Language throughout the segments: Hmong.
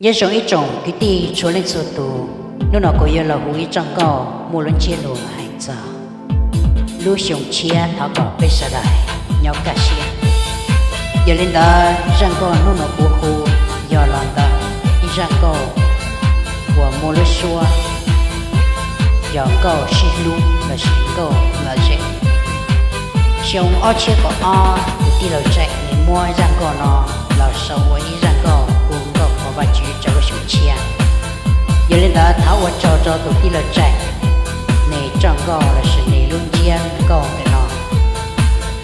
Nyob zoo ib tsoom kwv tij txhua leej txhua tus, hnub no kuv yuav los hu ib zaj nkauj muaj lub ntsiab lus hais txog lub xyoo tshiab, thov kom peb sawv daws nyob kaj siab. Yog li ntawd zaj nkauj hnub no kuv hu yog los ntawm ib zaj nkauj uas muaj lub suab yog nkauj sib hlub lossis nkauj lom zem. Xyoo ob txhiab kaum ob, kuv tij laug Tsaim nws muab zaj nkauj no los sau ua ib zaj nkauj hu nkauj qhuas Vajtswv rau lub xyoo tshiab. Yog li ntawd thov ua tsaug rau tus tij laug Tsaim nws zaj nkauj lossis nws lub ntsiab nkauj ntawm no,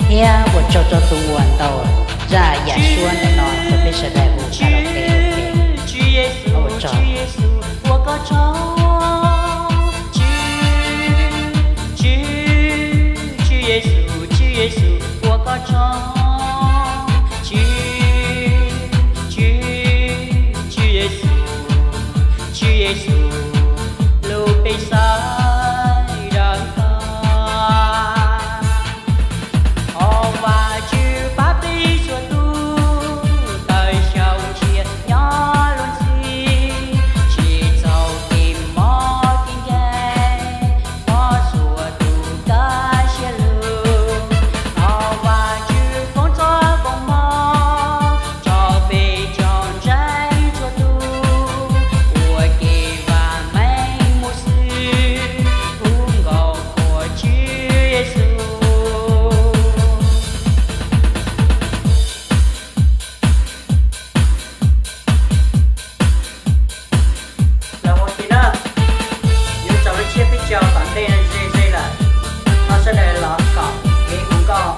thiab ua tsaug rau tus uas ntaus zaj yam suab ntawm no rau peb sawv daws hu karaoke. Ua tsaug. Los ua ke na, yuav tsaus lub tsiab peb caug tom ntej no ze ze lawm, thov sawv daws los koom kev hu nkauj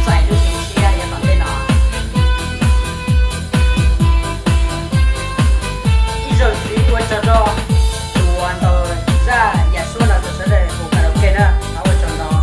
txais lub xyoo tshiab yav tom ntej no. Ib zaug ntxiv ua tsaug rau tus uas ntaus zaj yam suab los rau sawv daws hu karaoke na, thov ua tsaug ntau.